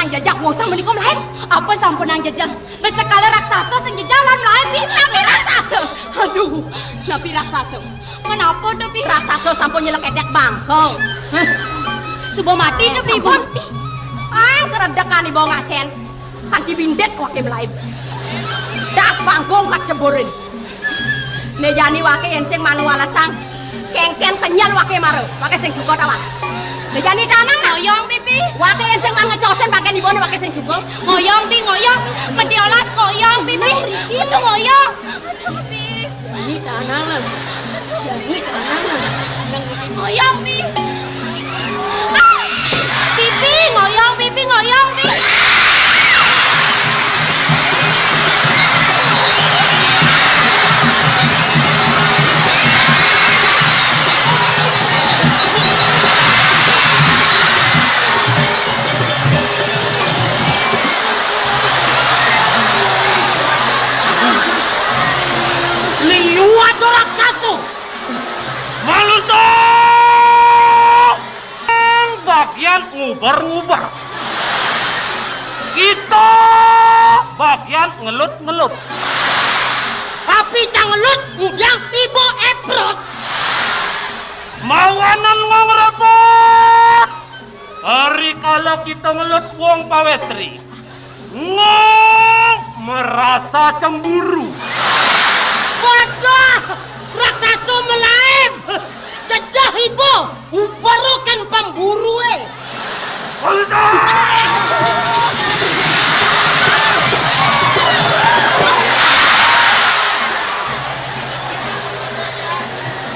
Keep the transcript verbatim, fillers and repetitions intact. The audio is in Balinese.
Jajah wong sang menika mlaib. Apa sampunang jejeh? Wis sekala raksasa sing jejeh lan mlaib, Pi. Napi raksasa? Aduh, napi raksasa? Menapa to, Pi? Raksasa sampun nyelekethek bangkong. Suba mati to, Pi, sampun pun. Mati. Ah, keredekan ibu ngasen. Kanti bindit wake mlaib. Das bangkong kat ceburin. Ne jani wake yen sing manu walesang. Kengken kenyel wake mara. Wake sing suka ta, Wak? Ne jani tanang, nah. Ngoyong, Pi, Pi. Wake yen sing man ngecosen bagian ibune wake sing suka. Ngoyong, Pi, ngoyong. Mediolas ngoyong, Pi, Pi. Aduh, ngoyong. Aduh, Pi. Ini tanang, nah. Ini tanang, nah. Ngoyong, Pi. Ah! Pi, Pi, ngoyong, Pi, Pi, ngoyong, Pi. Liwat raksasa. Manusa! Bagian nguber-nguber. Kita bagian ngelut-ngelut. Tapi cang ngelut ngudang ibu eprot. Mawanan ngong repot. Hari kala kita ngelut wong pawestri. Ngong merasa cemburu.